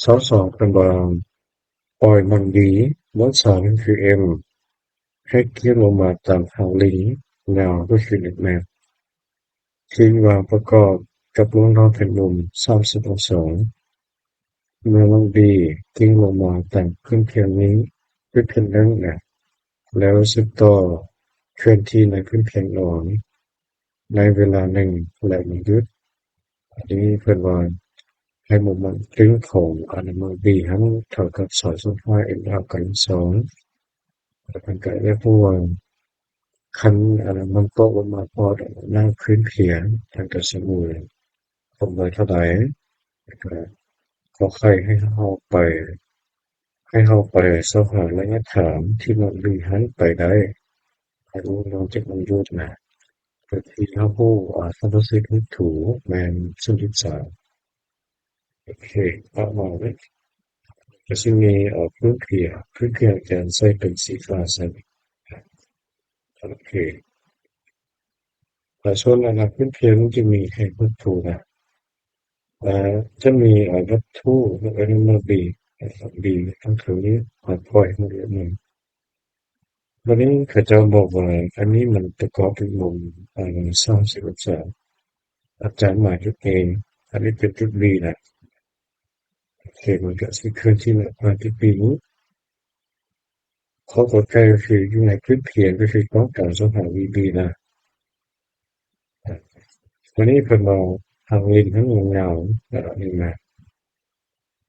ຊາວສອງ ເພິ່ນວ່າ ປ່ອຍມັນດີ ວອນສາມ ກໍຄື M ໃຫ້ກິ້ງລົງມາຕາມທາງລິງຍາວ ກໍຄື X ແມັດ ທີ່ວາງປະກອບກັບວົງນອກແທ່ນມຸມ ສາມສິບ ອົງສາ. ເມື່ອມັນດີກິ້ງລົງມາຕາມພື້ນພຽງນີ້ ພື້ນພຽງໜຶ່ງນະ ແລ້ວສືບຕໍ່ເຄື່ອນທີ່ໃນພື້ນພຽງອອນ ໃນເວລາໜຶ່ງ ແລະ ມັນຢຸດ. ອັນນີ້ເພິ່ນວ່າໃຫ້ໂມເມັນຕຶງຂອງອັນມັນດີຫັ້ນເທົ່າກັບ ສອງສ່ວນຫ້າ M R ກຳລັງສອງ. ແລ້ວເພິ່ນກໍຢາກຮູ້ວ່າ ຄັນອັນມັນຕົກລົງມາຮອດໜ້າພື້ນພຽງ ທ່ານກໍຊິມີຄວາມໄວເທົ່າໃດ? ແລ້ວກໍຂໍໄຂ່ໃຫ້ເຮົາໄປ ໃຫ້ເຮົາໄປຊອກຫາໄລຍະຖານທີ່ມັນມີຫັ້ນໄປໄດ້ ໃຫ້ຮູ້ນອກຈາກມັນຢຸດນະ ເພື່ອທີ່ເຮົາຮູ້ ອາ ຄວາມຮູ້ສຶກຖືກແມ່ນເສັ້ນທີ່ສາມ. ໂອເຄ ປະມານນີ້ ກໍຊິມີ ເອີ ພື້ນພຽງ ພື້ນພຽງຈະໃສ່ເປັນສີຟ້າໃສ່. ໂອເຄ ແລະ ສ່ວນອັນນັ້ນ ພື້ນພຽງມັນຈະມີໃຫ້ວັດຖຸນະ ແລະ ຈະມີ ເອີ ວັດຖຸ ແລະ ອັນນັ້ນມາບີ ບີທັງຄືນີ້ ຄ່ອຍໆ ເຮົາເລີກໜຶ່ງ. ບັດນີ້ເຂົາເຈົ້າບອກວ່າ ອັນນີ້ມັນປະກອບເປັນມຸມ ເອີ ສາມສິບອົງສາ. ອາຈານໝາຍຈຸດ A ອັນນີ້ເປັນຈຸດ B ນະ. ໂອເຄ ມັນກະຊິເຄື່ອນທີ່ມາຜ່ານຈຸດ B ນີ້. ຂໍ້ກອໄກ່ກໍຄືຢູ່ໃນພື້ນພຽງ ກໍຄືຕ້ອງການຊອກຫາ V B ນະ. ວັນນີ້ເພິ່ນເວົ້າທາງຫຼິ້ນທັງເງາໆ ແບບນີ້ນະ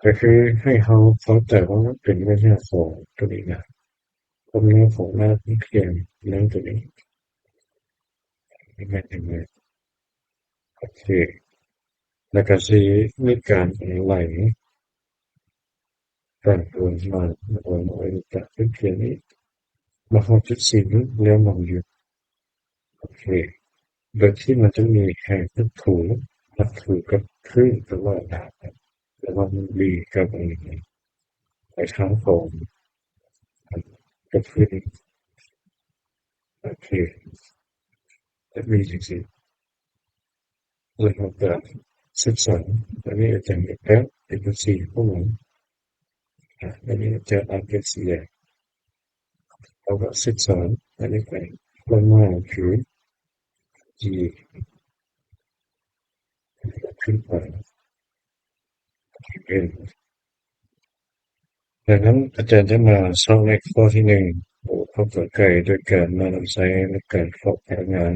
ກໍຄືໃຫ້ເຮົາເຂົ້າໃຈວ່າມັນເປັນໄລຍະຂອງຕົວນີ້ນະ ຄວາມຍາວຂອງໜ້າພື້ນພຽງເລື່ອງຕົວນີ້ ແມ່ນຈັ່ງໃດ. ໂອເຄ ແລ້ວກໍຊິມີການໄລ່ ການໂອນມາ ໂອນ ໂອນຈາກຈຸດພຽງນີ້ ມາຮອດຈຸດສີ່ນີ້ ແລ້ວມັນຢຸດ. ໂອເຄ ໂດຍທີ່ມັນຈະມີແຮງຖື ຖືກັບພື້ນຕະຫຼອດນະ ແຕ່ວ່າມັນດີກັບອັນນີ້ ໄປທາງຂອງກັບພື້ນ. ໂອເຄ ຈະມີຈັ່ງຊີ້. ແລ້ວເຮົາກໍສຶກສາ ອັນນີ້ອາຈານກໍແປເປັນສີຂອງມັນ ອາ ອັນນີ້ອາຈານອ່ານເປັນສີແດງ. ເຮົາກໍສຶກສາ ອັນນີ້ໄປ ລົງມາຄື G ຂຶ້ນໄປ N. ດັ່ງນັ້ນ ອາຈານຈະມາຊອກໃນຂໍ້ທີໜຶ່ງ ໂອ ເຂົ້າໃຈໂດຍການມານຳໃຊ້ໃນການເຄາະພະລັງງານ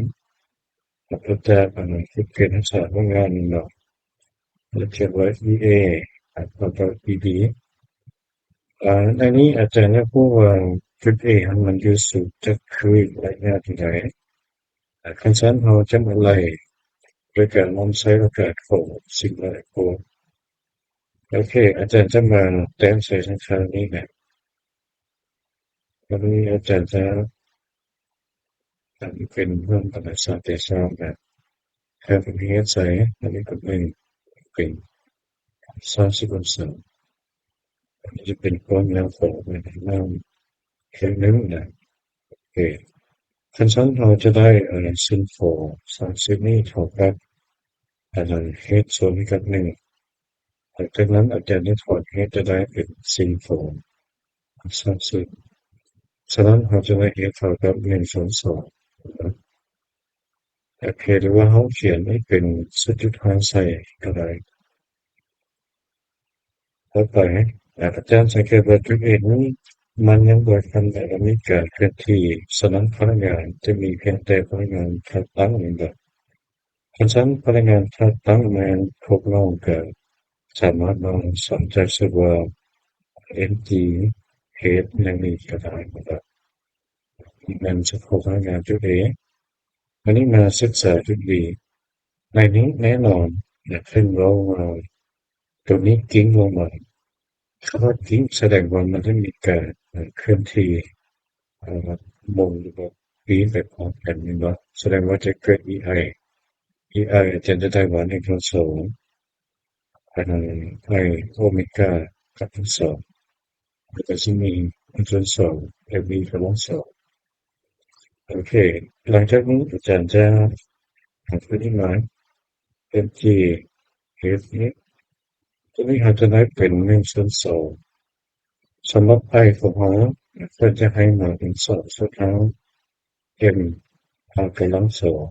ເຮົາຈະ ອັນນັ້ນ ຄືເປັນຮັກສາພະລັງງານນີ້ເນາະ ແລ້ວຂຽນວ່າ E A ອາ ເທົ່າກັບ E B. ອາ ໃນນີ້ອາຈານຢາກຮູ້ວ່າຈຸດ A ຫັ້ນມັນຢູ່ສູງຈາກພື້ນໄລຍະເທົ່າໃດ? ອາ ຄັນຊັ້ນເຮົາຈະມາໄລ່ໂດຍການນຳໃຊ້ປະກາດຂອງສິ່ງແວດລ້ອມ. ໂອເຄ ອາຈານຈະມາແຕ້ມໃສ່ທາງຂ້າງນີ້ນະ ວັນນີ້ອາຈານຈະ ອັນນີ້ເປັນເລື່ອງຂອງສາເຕຊານະ ແຄ່ເປັນເຮັດໃສ່ ອັນນີ້ກໍເປັນ ເປັນສາມສິບອົງສາ. ອັນນີ້ຈະເປັນຄວາມຍາວຂອງແມ່ນ້ຳເຂດໜຶ່ງນະ. ໂອເຄ ຄັນຊັ້ນເຮົາຈະໄດ້ ເອີ ເສັ້ນຂອງສາມສິບນີ້ເທົ່າກັບ ອັນນັ້ນ ເຮັດສ່ວນໃຫ້ກັບໜຶ່ງ. ຫຼັງຈາກນັ້ນອາຈານຈະຖອນເຮັດຈະໄດ້ເປັນເສັ້ນຂອງສາມສິບ. ສະນັ້ນເຮົາຈະໄດ້ເຮັດເທົ່າກັບໜຶ່ງສ່ວນສອງ. ໂອເຄ ຫຼືວ່າເຮົາຂຽນໃຫ້ເປັນ ສູນຈຸດຫ້າ ໃສ່ກໍໄດ້. ຕໍ່ໄປ ອາຈານສັງເກດວ່າຈຸດ A ນີ້ມັນຍັງບໍ່ທັນໄດ້ມີການເຄື່ອນທີ່, ສະນັ້ນພະລັງງານຈະມີພຽງແຕ່ພະລັງງານທາດຕັ້ງແມ່ນບໍ່? ຄັນຊັ້ນພະລັງງານທາດຕັ້ງແມ່ນພວກນ້ອງກໍສາມາດນຳໃຊ້ຊື່ວ່າ Empty H ຢ່າງນີ້ກໍໄດ້ນະ. ແມ່ນສະເພາະພະລັງງານຈຸດ A. ອັນນີ້ມາສຶກສາຈຸດ B. ໃນນີ້ແນ່ນອນ ຢາກເຫັນເວົ້າວ່າ ຕົວນີ້ກິ້ງລົງມາ. ຄຳວ່າກິ້ງສະແດງວ່າມັນຈະມີການເຄື່ອນທີ່ ເອີ ໝູນຫຼືວ່າປີ້ນໄປພ້ອມກັນແມ່ນບໍ່? ສະແດງວ່າຈະເກີດ E I. E I ອາຈານຈະໄດ້ວ່າ ໜຶ່ງສ່ວນສອງ ອັນນັ້ນ I ໂອເມກາກັບທັງສອງ ແລ້ວກໍຊິມີ ໜຶ່ງສ່ວນສອງ F B ກຳລັງສອງ. ໂອເຄ ຫຼັງຈາກນີ້ອາຈານຈະຫາປະລິມານເປັນ G H ນີ້ ຕົວນີ້ເຮົາຈະໄດ້ເປັນໜຶ່ງສ່ວນສອງ. ສຳລັບ I ຂອງເຮົາ ເພິ່ນຈະໃຫ້ມາເປັນສອງສ່ວນຫ້າ M R ກຳລັງສອງ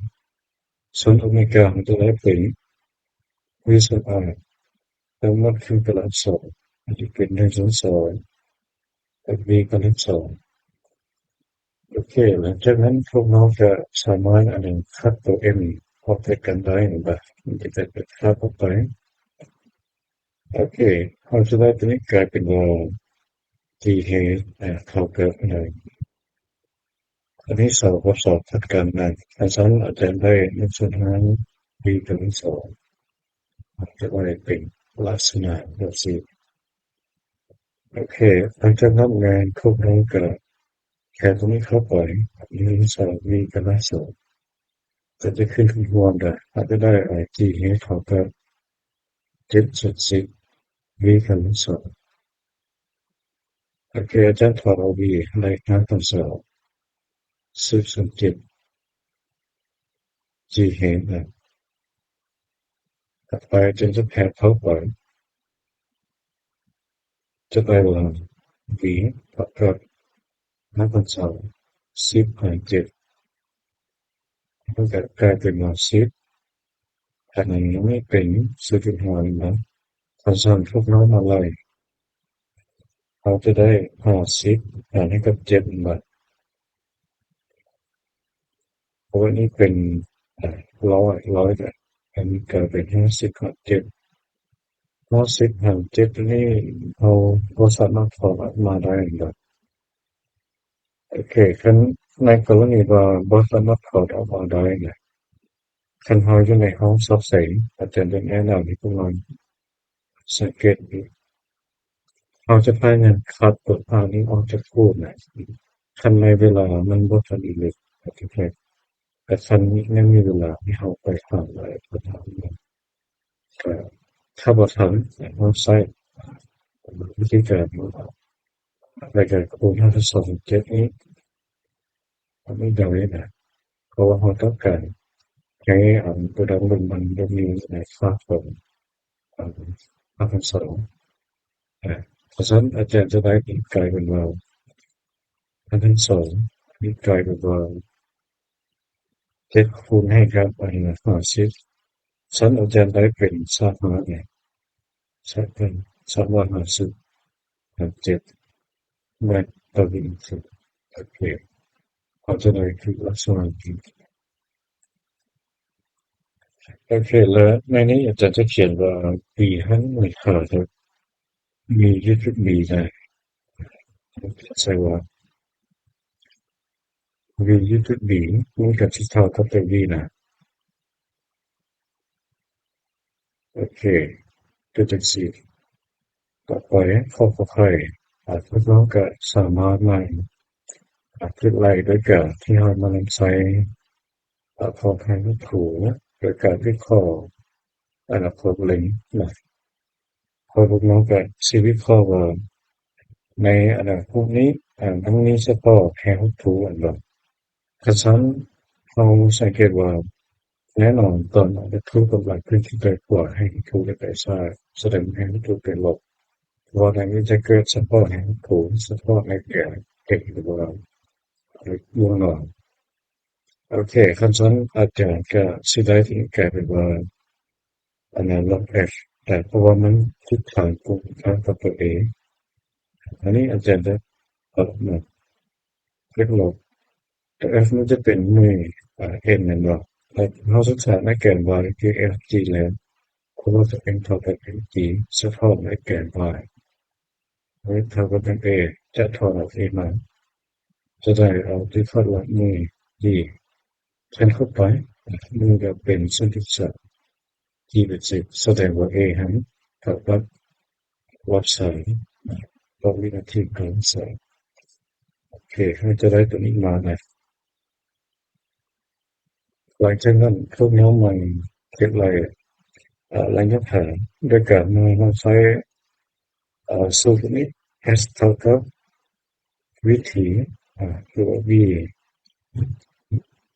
ສ່ວນໂອເມກາ ເຮົາຈະໄດ້ເປັນ V ສ່ວນ R ທັງໝົດຂຶ້ນກຳລັງສອງ ຈະເປັນໜຶ່ງສ່ວນສອງ V ກຳລັງສອງ. ໂອເຄ ຫຼັງຈາກນັ້ນພວກເຮົາກະສາມາດ ອັນ ຄັດໂຕ M ອອກຈາກກັນໄດ້ ເຫັນບໍ່? ມັນຈະເປັນຄັດອອກໄປ. ໂອເຄ ເຮົາຈະໄດ້ຕົວນີ້ກາຍເປັນວ່າ G H ເທົ່າກັບ ອັນ ອັນນີ້ສອງກັບສອງຄັດກັນນະ ຄັນຊັ້ນອາຈານໄດ້ໜຶ່ງສ່ວນຫ້າ V ກຳລັງສອງ ຈະໄດ້ເປັນລັກສະນະແບບນີ້. ໂອເຄ ຫຼັງຈາກນັ້ນແມ່ນພວກເຮົາກະແທນຕົວນີ້ເຂົ້າໄປ ໜຶ່ງສ່ວນສອງ V ກຳລັງສອງ ກະຈະຂຶ້ນຮວມໄດ້ ເຮົາຈະໄດ້ G H ເທົ່າກັບເຈັດສ່ວນສິບ V ກຳລັງສອງ. ໂອເຄ ອາຈານຖອນເອົາ V ໄດ້ຫ້າສ່ວນສອງ ສິບສ່ວນເຈັດ G H ນະ. ຖັດໄປອາຈານຈະແທນເຂົ້າໄປ ຈະໄດ້ວ່າ V ເທົ່າກັບຫ້າສ່ວນສອງ ສິບຫານເຈັດ ມັນກະກາຍເປັນວ່າສິບ ອັນນີ້ເປັນສູນຈຸດຫ້າ ແມ່ນບໍ່? ຄັນຊັ້ນພວກເຮົາມາໄລ່ ເຮົາຈະໄດ້ຫ້າສິບຫານໃຫ້ກັບເຈັດ ແມ່ນບໍ່? ເພາະວ່ານີ້ເປັນ ເອີ ຮ້ອຍ ຮ້ອຍ ກະ ອັນນີ້ກາຍເປັນຫ້າສິບຫານເຈັດ ຫ້າສິບຫານເຈັດນີ້ ເຮົາບໍ່ສາມາດຖອນອອກມາໄດ້ດອກ. ໂອເຄ ຄັນໃນກໍລະນີວ່າບໍ່ສາມາດຖອນອອກມາໄດ້ນະ ຄັນເຮົາຢູ່ໃນຫ້ອງສອບເສັງ ອາຈານຈະແນະນຳໃຫ້ພວກເຮົາສັງເກດ ເຮົາຈະພະຍາຍາມຄັດຕົວພາບນີ້ອອກຈາກຮູບນະ ຄັນໃນເວລາມັນບໍ່ທັນອີເລັກ ແຕ່ຄັນຍັງມີເວລາໃຫ້ເຮົາໄປຫາຫຼາຍຕົວພາບ ເອີ ຖ້າບໍ່ທັນ ເຮົາໃຊ້ວິທີການ ແລ້ວກະຄູນຫ້າສິບສອງຈຸດເຈັດນີ້ ມັນໄດ້ນະ ເພາະວ່າເຮົາຕ້ອງການໃຫ້ ອັນ ໂຕດຳລົງມັນບໍ່ມີໃນຄ່າຂອງ ອັນ ຫ້າພັນສອງ ເພາະສະນັ້ນອາຈານຈະໄດ້ຕີກາຍເປັນວ່າ ຫ້າພັນສອງ ຕີກາຍເປັນວ່າ ເຈັດຄູນໃຫ້ກັບ ອັນ ຫ້າສິບ ຊັ້ນອາຈານໄດ້ເປັນຊາວຫ້າ ຊາວຫ້າ ຊາວຫ້າ ຫ້າສິບ ຫານເຈັດ ແມັດຕໍ່ວິນາທີ. ໂອເຄ ເຮົາຈະໄດ້ຄືລັກສະນະນີ້. ໂອເຄ ແລ້ວໃນນີ້ອາຈານຈະຂຽນວ່າ V ຫັ້ນມີຄ່າເທົ່າ V ຢູ່ຈຸດ B ໄດ້ ໃສ່ວ່າ V ຢູ່ຈຸດ B ມັນກະຊິເທົ່າກັບຕົວ V ນະ. ໂອເຄ ຄືຈັ່ງຊີ້ ຕໍ່ໄປຂໍ້ຂອງຂ້ອຍ ອາ ທົດລອງກະສາມາດມາ ອາ ຄິດໄລ່ໂດຍການທີ່ເຮົາມານຳໃຊ້ ອາ ພວກແຮງຮູ້ ໂດຍການວິເຄາະ ອາ ພວກເລັງນະ. ພວກນ້ອງກະຊິວິເຄາະວ່າ ໃນ ອາ ຮູບນີ້ ອາ ມັນມີສະເພາະແຮງຮູ້ອັນໃດ. ຄັນຊັ້ນ ເຮົາສັງເກດວ່າ ແນ່ນອນ ຕອນເອົາວັດຖຸກຳລັງເຄື່ອນທີ່ໄປຂວາ ແຮງດູດໄປຊ້າຍ ສະແດງວ່າແຮງດູດເປັນລົບ ເພາະວ່າໃນນີ້ຈະເກີດສະເພາະແຮງດູດສະເພາະໃນແກນ X ຫຼືວ່າວົງນອນ. ໂອເຄ ຄັນຊັ້ນອາຈານກະຊິໄດ້ຕີກາຍເປັນວ່າ ອັນນັ້ນລົບ F ແຕ່ເພາະວ່າມັນທິດທາງກົງກັບຕົວ A ອັນນີ້ອາຈານຈະເອົາມາ ເລກລົບ ຕົວ F ມັນຈະເປັນໜ່ວຍ N ແມ່ນບໍ່? ແລະ ເຮົາສຶກສາໃນແກນ y ຄື F G ແລ້ວ ຄວາມຈຳເປັນເທົ່າກັບ F G ສະເພາະໃນແກນ y ເທົ່າກັບ A ຈະຖອນອອກ A ມາ ຈະໄດ້ເອົາທີ່ຄາດລັບນີ້ D ແທນເຂົ້າໄປ ມັນກະເປັນສູນຈຸດສາມ G ເປັນສິບ ສະແດງວ່າ A ຫັ້ນເທົ່າກັບ ວັດສາມ ຕໍ່ວິນາທີກຳລັງສອງ. ໂອເຄ ເຮົາຈະໄດ້ຕົວນີ້ມານະ. ຫຼັງຈາກນັ້ນ ພວກເຮົາມາຄິດໄລ່ ອາ ໄລ່ຍາກຖາໂດຍການມານຳໃຊ້ ອາ ສູດຕົວນີ້ S ເທົ່າກັບ ວິທີ ອາ ຄືວ່າ V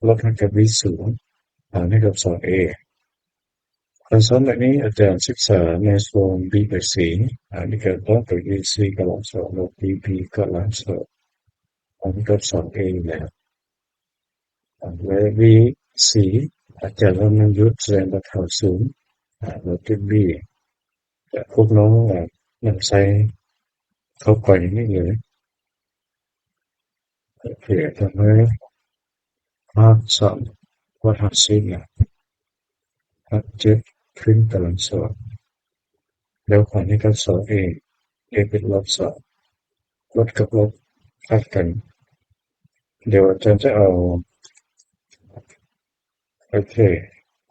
ລົບໃຫ້ກັບ V ສູນ ຫານໃຫ້ກັບສອງ A. ການສອນແບບນີ້ອາຈານສຶກສາໃນຊ່ວງ B ກັບ C ອາ ນີ້ກໍຕ້ອງໄປ B C ກຳລັງສອງ ລົບ B B ກຳລັງສອງ ເທົ່າກັບສອງ A ແລ້ວ ແລະ B C ອາຈານລະມັນຢຸດ ສະແດງວ່າເທົ່າສູນ ອາ ລົບ B ຈະພວກນ້ອງ ອາ ນຳໃຊ້ເຂົ້າໄປນີ້ເລີຍ. ໂອເຄ ຕໍ່ມາ ຮາກສາມ ວັດຮາກສີ່ນະ ຮາກເຈັດຂຶ້ນກຳລັງສອງ ແລ້ວຫານໃຫ້ກັບສອງ A A ເປັນລົບສອງ ລົບກັບລົບຫານກັນ ດຽວອາຈານຈະເອົາ ໂອເຄ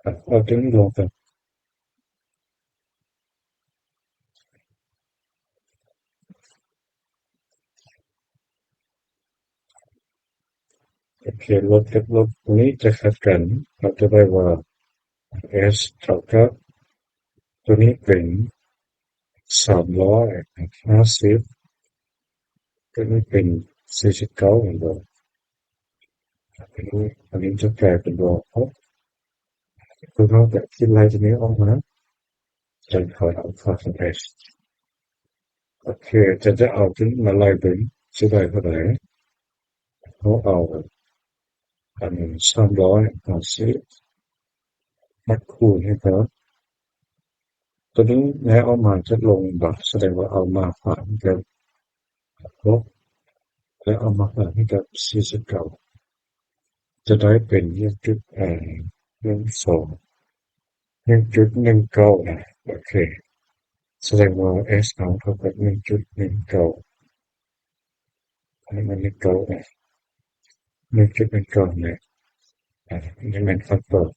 ເອົາຕົວນີ້ລົງກ່ອນ. ໂອເຄ ລົບກັບລົບຕົວນີ້ຈະຫານກັນ ເຮົາຈະໄດ້ວ່າ S ເທົ່າກັບ ຕົວນີ້ເປັນສາມຮ້ອຍຫ້າສິບ ຕົວນີ້ເປັນສີ່ສິບເກົ້າ ແມ່ນບໍ່? ອັນນີ້ ອັນນີ້ຈະກາຍເປັນວ່າ ເຮົາຈະຄິດໄລ່ຕົວນີ້ອອກມາ ຈະເຂົ້າເອົາຄ່າຂອງ S ໂອເຄ ຈະ ຈະເອົາຂຶ້ນມາໄລ່ເບິ່ງ ຊິໄດ້ເທົ່າໃດ? ເຮົາເອົາອັນສາມຮ້ອຍຫ້າສິບ ມາຄູນໃຫ້ກັບ ຕົວນີ້ແລ້ວເອົາມາຈາກລົງບາດ ສະແດງວ່າເອົາມາຫານໃຫ້ກັບຫົກ ແລະ ເອົາມາຫານໃຫ້ກັບສີ່ສິບເກົ້າ ຈະໄດ້ເປັນໜຶ່ງຈຸດ ເອີ ໜຶ່ງສອງ ໜຶ່ງຈຸດໜຶ່ງເກົ້າ ນະ. ໂອເຄ ສະແດງວ່າ S ເຮົາເທົ່າກັບໜຶ່ງຈຸດໜຶ່ງເກົ້າ ອັນນີ້ມັນໜຶ່ງເກົ້ານະ ໜຶ່ງຈຸດໜຶ່ງເກົ້ານີ້ ອາ ນີ້ແມ່ນຄຳຕອບ